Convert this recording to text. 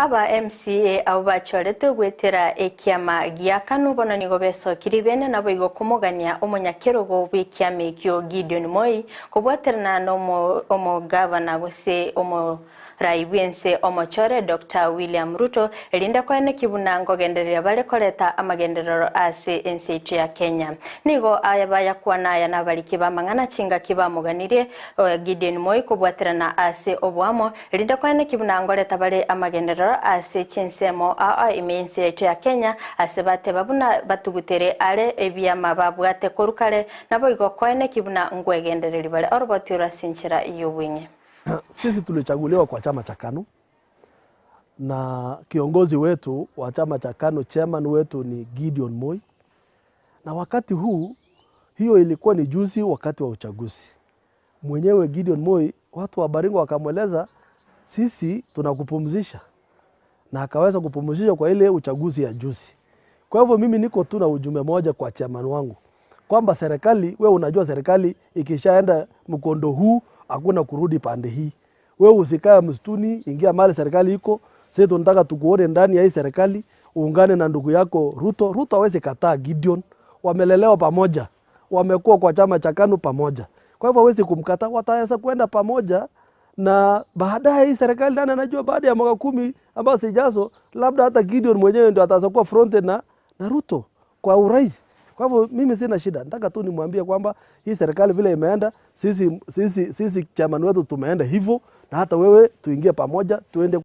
Aba MCA abo bachorete gwetera ekiama gia KANU bono nigo besokiri bene nabo igo kumugania omonyakerogo bw'ekiama ekio Gideon Moi kobwaterana na omogavana gose omo rai bwense omochore Dr. William Ruto erinde koene kibuna ngogendereria bare koreta amagenderero ase ense yaito ya Kenya. Nigo aya bayakwana aya nabariki bamang'ana chingaki bamuganirie Gideon Moi kobwaterana ase obwamo erinde koene kibuna ngoreta bare amagenderero ase chinsemo aa ime ense yaito ya Kenya ase bateba buna batugutere are ebiama babwate korukare nabo igo koene kibuna ngwegendereri bare oroboti ora y'obweng'e. Sisi tulichaguliwa kwa chama cha KANU na kiongozi wetu wa chama cha KANU, chairman wetu ni Gideon Moi, na wakati huu, hiyo ilikuwa ni juzi wakati wa uchaguzi. Mwenyewe Gideon Moi, watu wa Baringo wakamweleza sisi tunakupumzisha, na akaweza kupumzisha kwa ile uchaguzi ya juzi. Kwa hivyo mimi niko tu na ujumbe moja kwa chairman wangu kwamba serikali, we unajua serikali ikishaenda mkondo huu hakuna kurudi pande hii. Wewe usikae msituni, ingia mahali serikali iko. Sisi tunataka tukuone ndani ya hii serikali, uungane na ndugu yako Ruto. Ruto hawezi kataa Gideon, wamelelewa pamoja, wamekuwa kwa chama cha KANU pamoja. Kwa hivyo hawezi kumkataa, wataweza kwenda pamoja na baadaye hii serikali, nani anajua baada ya mwaka 10 ambao sijazo, labda hata Gideon mwenyewe ndio ataweza kuwa fronted na Ruto kwa urais. Kwa hivyo mimi sina shida, nataka tu nimwambie kwamba hii serikali vile imeenda, sisi chairman wetu tumeenda hivyo, na hata wewe tuingie pamoja tuende.